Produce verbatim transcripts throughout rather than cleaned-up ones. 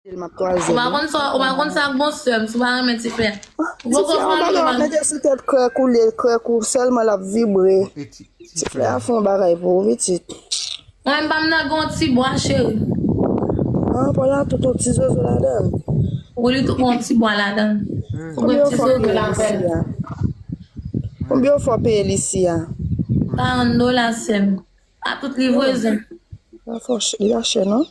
M ap kwaze. Ou pa konn sa, ou pa konn sa k bon sè m, si w pa renmen ti frè. Ou poko fè anyen w ap mete sou tèt krèk ou, lye krèk ou sèlman l ap vibre. Ti frè a fè yon bagay pou ou, pitit. Mwen menm pa m nan gen yon ti bwa, cheri. Ah, pa la tout yon ti zozo ladan l. Wi, li tout yon ti bwa ladan l. Ou gen ti zozo ladan l. Konbyen w fè w peye l isi a? Karant dola, sè m. Pa tout livrezon. Li pa chè, non?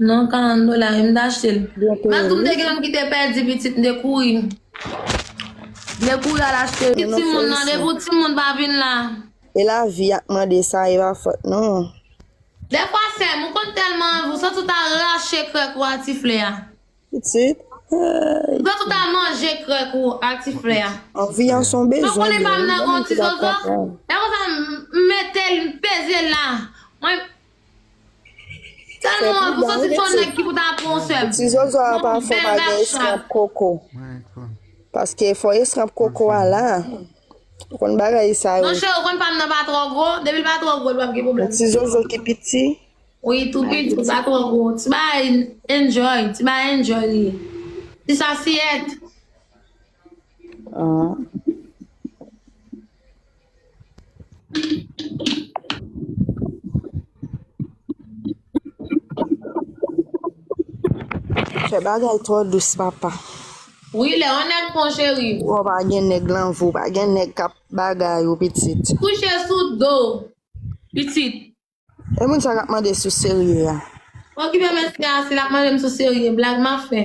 Non, karant dola, wi, m t achte l. Matou, m te gen youn ki te pèdi pitit, m te kouri. M te kouri al achte l. Ki timoun nan, depi w timoun pa vin la. E lavi ap mande sa, e pa fòt nou. Dèfwa, sè m, ou konn tèlman anvi, w santi w ta rache krèk ou a ti flè a. Pitit. Ou santi w ta manje krèk ou a ti flè a. Anvi an se yon bezwen. Ou konnen pa m nan yon ti zozo. E konsa m mete l, m peze l la. Mwen, tèlman anvi, ou santi se yon nèg ki pou ta pran yon sè m. Ti zozo a pa fè bagay eskanp koko. Paske fò eskanp koko a la. Ou konn bagay sa yo. Non, cheri, ou konn pa m nan pa twò gwo. Depi l pa twò gwo, l p ap gen pwoblèm. Ti zozo ki piti. Wi, tou piti, pa twò gwo. Ti bagay enjoy, ti bagay enjoy li ye. Ti sasiyèt. Ah. Fè bagay twò dous, papa. Wi, lè yon nèg pran cheri. Ou pa gen nèg lan vi w, pa gen nèg k ap bagay ou pitit. Kouche sou do, pitit. E moun sa k ap mande sou serye a. Okipe mesye a, si l ap mande m sou serye, blag m ap fè.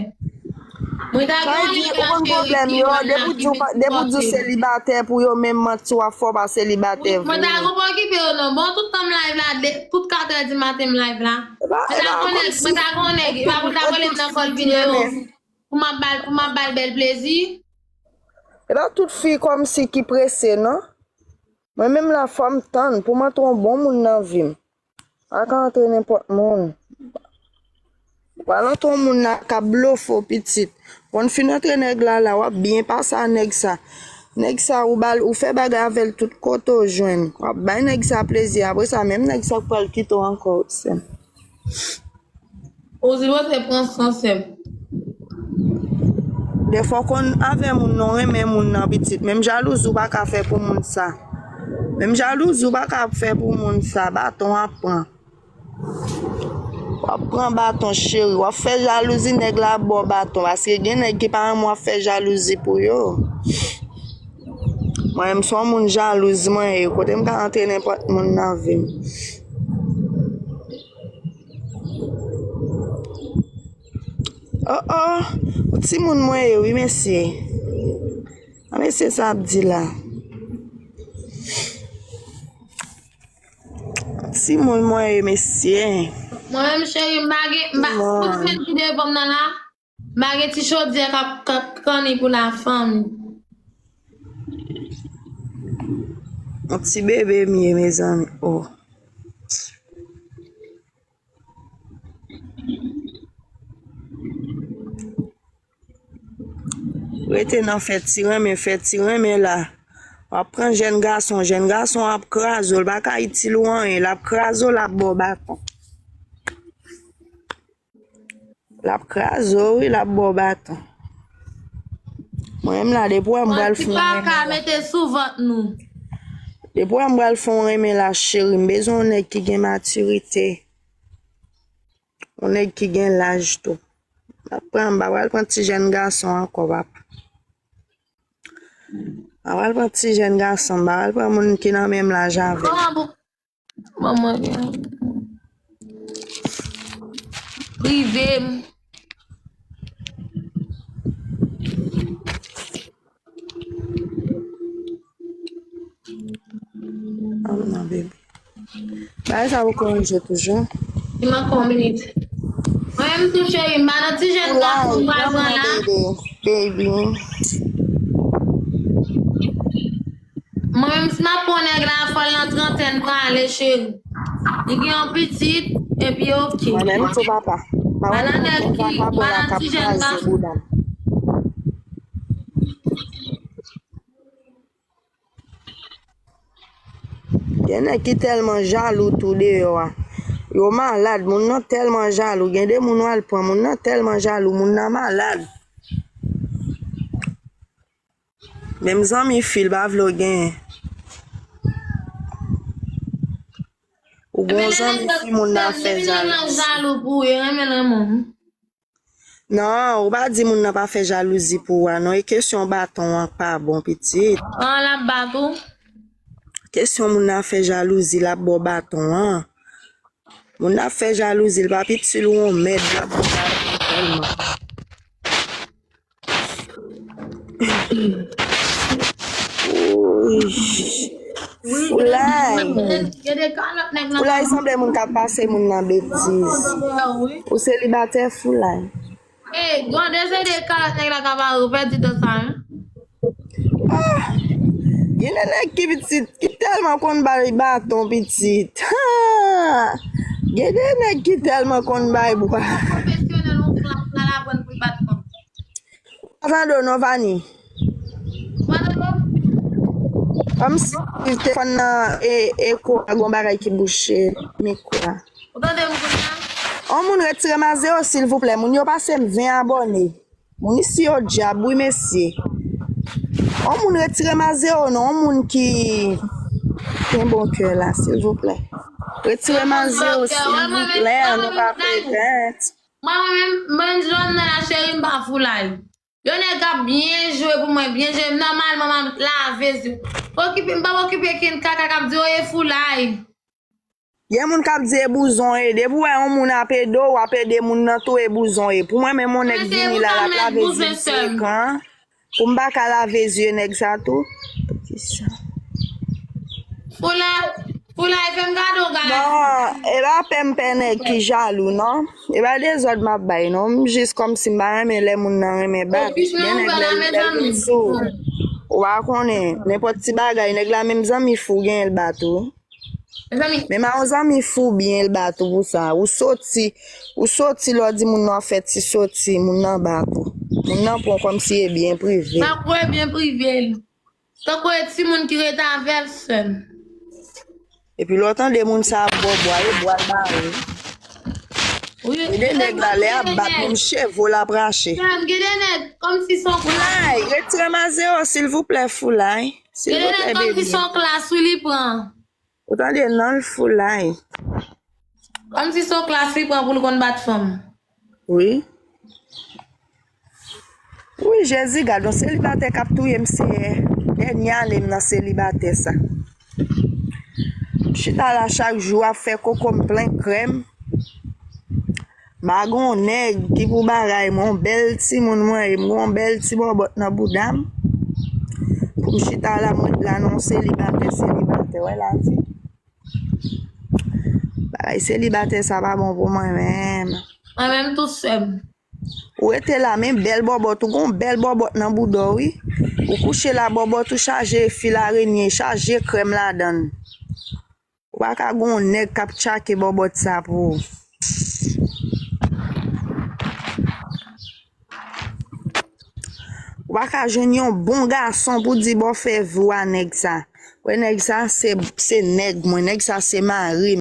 Mwen ta gen yon nèg la cheri ki wè l la, ki vin sipòte. Depi w di w selibatè pou yo menm manti w ap fè w pa selibatè vre. Mwen ta gen pa okipe yo non. Bon, tout tan m live la, tout katrè di maten m live la. Mwen ta gen yon nèg, mwen ta gen yon nèg, e pa pou l ta rele m nan kòl videyo pou m ap ba l, pou m ap ba l bèl plezi. E pa tout fi kòmsi ki prese non. Mwen menm la fò m tann pou m antre yon bon moun nan vi m. Pa ka antre nenpòt moun. Ou pral antre yon moun la k ap blofe w pitit. Konn fin antre nèg la la, w ap byen pase a nèg sa. Nèg sa ou ba l, ou fè bagay avè l tout kote w jwenn. W ap bay nèg sa plezi. Apre sa, menm nèg sa k pral kite w ankò, sè m. Ou sipoze pran san sè m. Dèfwa w konn avè moun nan, w renmen moun nan pitit. Menm jalouzi w pa ka fè pou moun sa. Menm jalouzi w pa ka fè pou moun sa. Baton w ap pran. W ap pran baton, cheri. W ap fè jalouzi, nèg la ap ba w baton. Paske gen nèg ki pa renmen w ap fè jalouzi pou yo. Mwen menm, se yon moun jalouz mwen ye. Kote m ka antre nenpòt moun nan vi m. Oh, oh, yon timoun mwen ye, wi, mesye. A, mesye sa ap di la. Timoun mwen ye, mesye. Mwen menm, cheri, m pa gen, m pa, pou ti nèg ki devan m nan la, m pa gen ti chodyè k ap, k ap kanni pou lafanmi. Yon ti bebe m ye, mezanmi. Oh. Rete nan fè ti renmen, fè ti renmen la. W ap pran jèn gason, jèn gason ap kraze w, l pa ka itil ou anyen, l ap kraze w, l ap ba w baton. L ap kraze w, wi, l ap ba w baton. Mwen menm la, depi w wè m pral fè yon renmen la. Mwen ti pa ka mete sou vant nou. Depi w wè m pral fè yon renmen la, cheri, m bezwen yon nèg ki gen matirite. Yon nèg ki gen laj tou. M ap pran, m pa pral pran ti jèn gason ankò, papa. M pa pral pran ti jèn gason, m pa pral pran moun ki nan menm laj avè m. Manman gen prive m. Bagay sa pou korije toujou. Li manke yon minit. Mwen menm tou cheri, m pa nan ti jèn gason m pral pran la. Baby. Mwen menm, si m ap pran nèg la, fò l nan trantèn prale, cheri. Li gen yon pitit, epi oke. Mwen menm tou, papa. Pa nan nèg ki, pa nan ti jèn gason. Gen nèg ki tèlman jalou tou deyò a. Yo malad, moun nan tèlman jalou. Gen de moun w al pran, moun nan tèlman jalou, moun nan malad. Menm zanmi fi l pa vle w genyen. Ou gon zanmi fi, moun nan ap fè jalouzi. Jalou pou ou, yo renmen l renmen w. Non, ou pa di moun nan pa fè jalouzi pou ou a, non. E kesyon baton an k pa bon, pitit. An, l ap bat ou? Kesyon moun nan fè jalouzi, l ap ba w baton an. Moun nan fè jalouzi, l p ap itil ou yon mèd, l ap ba w baton tèlman. Foulay. Foulay sanble moun k ap pase moun nan betiz. Ou selibatè, Foulay? Ey, Gwande se de kalòt nèg la ka ba ou, pèdi tan sa, wi. Ah, gen de nèg ki pitit, ki tèlman konn bay baton pitit. Ha! Gen de nèg ki tèlman konn bay bwa. Pwofesyonèl, yon klas la, l aprann pou l bat fanm. Ou pa tande w non, Vani. Ou pa tande w? Kòmsi telefòn nan e, eko a, gon bagay ki bouche mikwo a. Ou tande m kounye a? On moun retire m a zewo, silvouplè. Moun yo pase m ven abòne. Moun isi yo dyab, wi, mesye. On moun retire m a zewo, non. On moun ki gen bon kè la, silvouplè. Retire m a zewo, silvouplè. Nou pa pè tèt. Mwen, mwen menm, mwen, jòm nan la, cheri, m pa Foulay. Yon nèg k ap byen jwe pou mwen, byen jwe, nòmalman, m ap lave zye. Okipe, m p ap okipe kenn kaka k ap di, "O, e Foulay." Gen moun k ap di, "E bouzon ye." Depi w wè yon moun ap ede w, w ap ede moun nan tou, e bouzon ye. Pou mwen menm, yon nèg vini la, l ap lave zye m se ekran. Pou m pa ka lave zye nèg sa tou. Poukisa? Foulay, Foulay, fè m gade w, gade. Non, e pa pè m pè nèg ki jalou, non. E pa dezòd m ap bay, non. M jis kòmsi m pa renmen lè moun nan renmen bat. Gen nèg lè, lè l vin sou ou, ou pa konnen, nenpòt ti bagay, nèg la menm zanmi fou genyen l bat ou. Mezanmi. Menm a yon zanmi fou byen l bat ou pou sa. Ou soti, ou soti lè w di moun nan w ap fè ti soti, moun nan bat ou. Moun nan pran w kòmsi e byen prive. M ap pran byen prive l. Tankou e timoun ki ret avè l sèl. Epi lè w tande moun sa ap ba w bwa, e bwa l ba ou. Wi, gen de nèg la, lè y ap bat moun, cheve w l ap rache. Sè m, gen de nèg, kòmsi se yon Foulay, retire m a zewo, silvouplè, Foulay. Gen de nèg, kòmsi se yon klas, wi, li pran. Ou tande non l, Foulay. Kòmsi se yon klas li pran pou l konn bat fanm. Wi. Wi, Jezi, gad yon selibatè k ap touye m, Seyè. Dènye ane m nan selibatè sa. M chita la chak jou ap fè koko m plen krèm. M pa gen yon nèg ki pou bagay mwen, yon bèl timoun mwen ye, m gen yon bèl ti bòbòt nan bouda m. Pou m chita la, m ret la, non, selibatè, selibatè, wè lavi. Bagay selibatè sa pa bon pou mwen menm. Mwen menm tou, sè m. Ou rete la, men bèl bòbòt, ou gon bèl bòbòt nan bouda w, wi. Ou kouche la, bòbòt ou chaje fil arenye, chaje krèm ladan l. Ou pa ka gon nèg k ap tchake bòbòt sa pou ou. Ou pa ka jwenn yon bon gason pou di bò fè vi w a nèg sa. Wè nèg sa se, se nèg mwen, nèg sa se mari m.